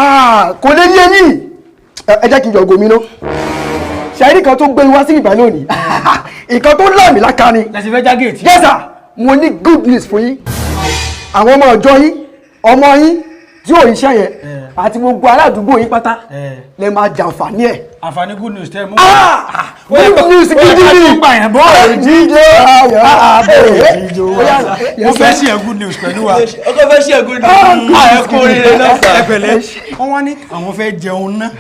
Ah, kò lè yé yín. Ẹ jẹ́ kí n yọ̀gò mi ná. Ṣẹ́rí kan tó gbé wá sí ìgbà lónìí, ìkan tó láàmì láka ni. Lẹ́sìn fẹ́ já géètì. Yes sir, mo ní good news fún yín. Àwọn ọmọ ọjọ́ yín, ọmọ yín tí ò iṣẹ́ yẹn àti gbogbo aládùúgbò yín pátá lè máa jàǹfààní ẹ̀. Àǹfààní good news tẹ́ ẹ mú. Ah! Good news gidi ni. Gbà yẹn bọ́. Jíjó ayọ̀. Jíjó. Mo fẹ́ ṣe ẹ good news pẹ̀lú wa. Ọkọ fẹ́ ṣe good news. Ẹ kú oríire náà sà. Ẹ pẹ̀lẹ́. Wọ́n wá ní àwọn fẹ́ jẹun ná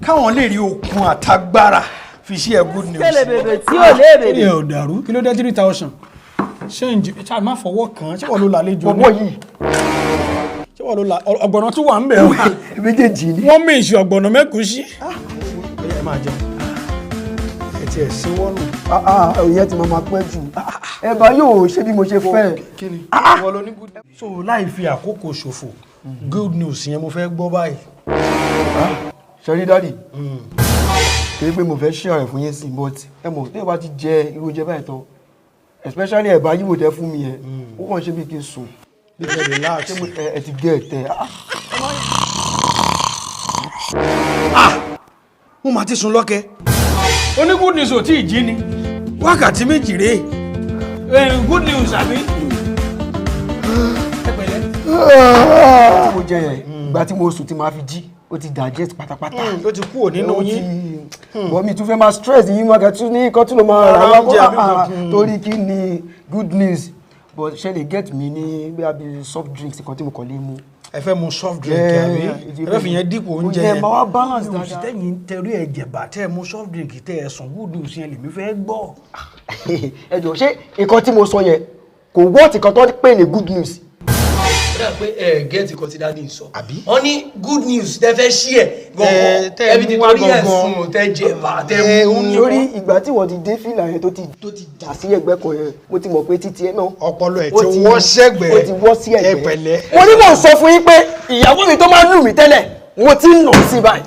káwọn lè rí okun àtagbára fi ṣe ẹ good news. Kélé bèbè tí ò lé bèbè. Kí ni ẹ ò dàrú? Kí ló dé 3,000? Ṣé ǹjẹ́ ṣáà má fọwọ́ kàn án? Ṣé wọ́n ló lálejò Bọ̀bọ̀ yìí. Ṣé wọ́n ló la ọ̀gbọ̀nà tó wà ń bẹ̀ o? Méjèèjì ni. Wọ́n mí ìṣù ọ̀gbọ̀nà mẹ́kùsí. Ẹ máa jẹun. Ẹ tiẹ̀ sínwọ́ nù. Ìyẹn ti máa pẹ́ jù. Ẹ̀bà yóò ṣe bí mo ṣe fẹ́. Kí ni? Wọ́n ló ní good news. So láì fi àkókò ṣòfò, good news yẹn mo fẹ́ gbọ́ báyìí. Ṣẹ́rí daddy, kì í pé mo fẹ́ ṣe ọ̀rẹ́ fún yín sí, but ẹ mọ̀ tí ẹ bá ti jẹ irú oúnjẹ báyìí tán, especially ẹ̀bà yíwò tẹ fún mi yẹn, ó kàn ṣe bí kí n sùn. Bí kẹ́ relax. Ṣé mo ẹ ti gé ẹ tẹ? Ah! Mo máa ti sùn lọ́kẹ́. Ó ní good news ò tí ì jí ni. Wákàtí 2 rèé. Good news àbí? Ẹ pẹ̀lẹ́. Tí mo jẹ yẹn, ìgbà tí mo sùn tí màá fi jí, ó ti digest pátápátá. Ó ti kúrò nínú Ó yín. Bọ́ mi tún fẹ́ máa stress yín máa kẹ́tún ní nǹkan tún ló máa rà Ra wá oúnjẹ àbí kó nǹkan. torí kí ni good news, but ṣe lè get mi ní bí soft drinks kan tí mo kàn lè mu. Ẹ fẹ́ mu soft drink àbí? Ẹ fẹ́ fi yẹn dípò oúnjẹ Oúnjẹ yẹn? Máa wá balance News dáadáa. tẹ́yìn ń tẹrí ẹ̀jẹ̀ bá tẹ́ ẹ mu soft drink tẹ́ ẹ sùn, good news yẹn lèmi fẹ́ gbọ́. Ẹ jọ̀ọ́, ṣé nǹkan tí mo sọ yẹn kò wọ́ọ̀tì kan tó ń pè ní good news? Ó dà pé ẹ get nǹkan tí daddy ń sọ. Àbí? Wọ́n ní good news tẹ́ fẹ́ ṣí ẹ̀ Ẹ, tẹ́ gangan ẹbí mú ti wá torí ẹ̀ gangan. sùn tẹ́ jẹ bá tẹ́ Ẹ, mú. ó ní- Torí ìgbà tí wọ́n ti dé fìlà yẹn tó ti dà sí ẹ̀gbẹ́ kan yẹn, mo ti mọ̀ pé títí ẹ náà Ọpọlọ ẹ̀ ó ti wọ́ sẹ́gbẹ̀ẹ́. Ó ti wọ́ sí ẹ̀gbẹ́. Ẹ pẹ̀lẹ́. Mo ní mò ń sọ fún yín pé ìyàwó mi tó máa ń lù mí tẹ́lẹ̀, mo ti ń nà sí báyìí.